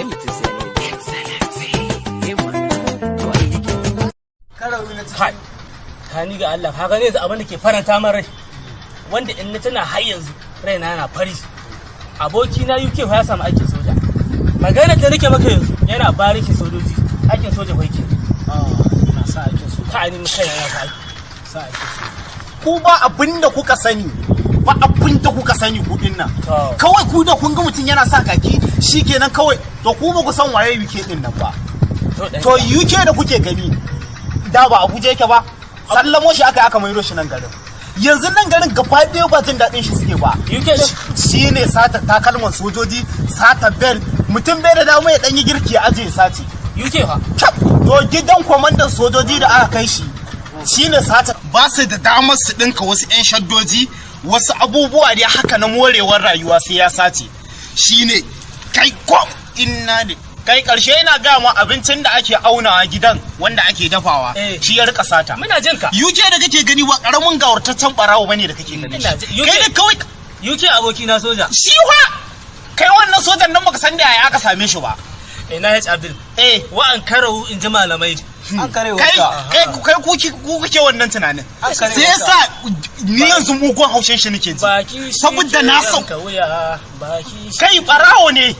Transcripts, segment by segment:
Mutum sai ne Excellency. Eh mana, to ai yake. Kai, ka ni ga Allah, ka gane yanzu abin da ke faranta min rai, wanda in na tana har yanzu raina yana fari. Aboki na UK fa ya samu aikin soja. Magana da nake maka yanzu, yana barikin sojoji, aikin soja fa yake. Na sa aikin su. Ka ni kai na sa aiki. Sa aikin su. Ku ba abin da kuka sani, ba abin da kuka sani ku din nan. To. Kawai ku da kun ga mutum yana sa kaki shikenan kawai. To, ku ba ku san waye UK din nan ba. To dan. To, UK da kuke gani, da ba Abuja yake ba, sallamo shi aka maido shi nan garin. Yanzu nan garin gaba ɗaya ba jin daɗin shi suke ba. UK din? Shi ne sata takalman sojoji, sata bel. Mutum bai da dama ya ɗan yi girki ya ajiye, sace. UK fa? Cap! To, gidan kwamandan sojoji da aka kai shi shine sata. Ba su da damar su ɗinka wasu 'yan shaddoji, wasu abubuwa dai haka na morewar rayuwa, sai ya sace. Shine kai ko inna ne kai karshe ina ga ma abincin da ake aunawa gidan wanda ake dafawa, shi ya rika sata. Muna jin ka. UK da kake gani ba karamin gawartaccen barawo bane da kake gani. Ina Kai da kawai UK aboki na soja. Shi wa kai wannan sojan nan baka san da yaya aka same shi ba. Ina H Abdul. Eh. Wa an karawu, in ji malamai. An kare Kai. wanka. Kai kai, ku kuke wannan tunanin. An kare Sai yasa ni yanzu mugun haushin shi nake ji. Baki shi Saboda ke na san yanka wuya, baki shi. Kai barawo ne.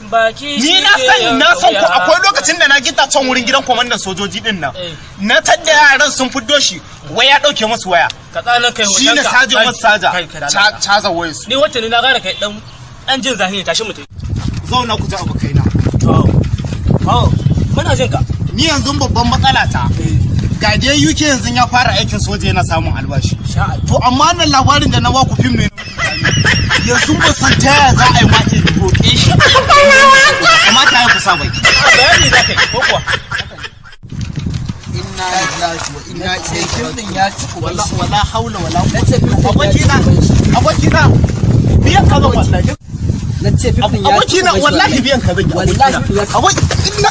Baki Ni shi na ke san, na yanka san ku. wuya. Akwai lokacin da na gita can wurin gidan kwamandan sojoji din nan, na tadda yaran sun fiddo shi, wai ya dauke musu waya. Ka tsanan kai Shi ne hotonka. saje Kai, masu saja. kai, kai, da Allah. Caza wayar su. Ni wacce ne na gane kai dan jin zahiri, tashi mutum. Zauna ku ji, abokaina. To, oh, muna jin ka. Ni yanzu babban matsala ta ga dai UK yanzu ya fara aikin soja, yana samun albashi. Sha Allah. To, amma nan labarin da na baku fim ne. Yanzu ba san ta yaya za a yi ma in roƙe shi, kamata ya kusa baki. Bayani za ka yi ko kuwa? Inna lillahi wa inna ilaihi Fim din ya ci uban wala shi. Wala haula wala Na ce fim din ya ci Abokina, uban shi. abokina, biyan ka zan wallahi. Na ce fim din ya ci Abokina, uban shi. wallahi biyan ka zan yi. Wallahi Abokina, ya ci aboki inna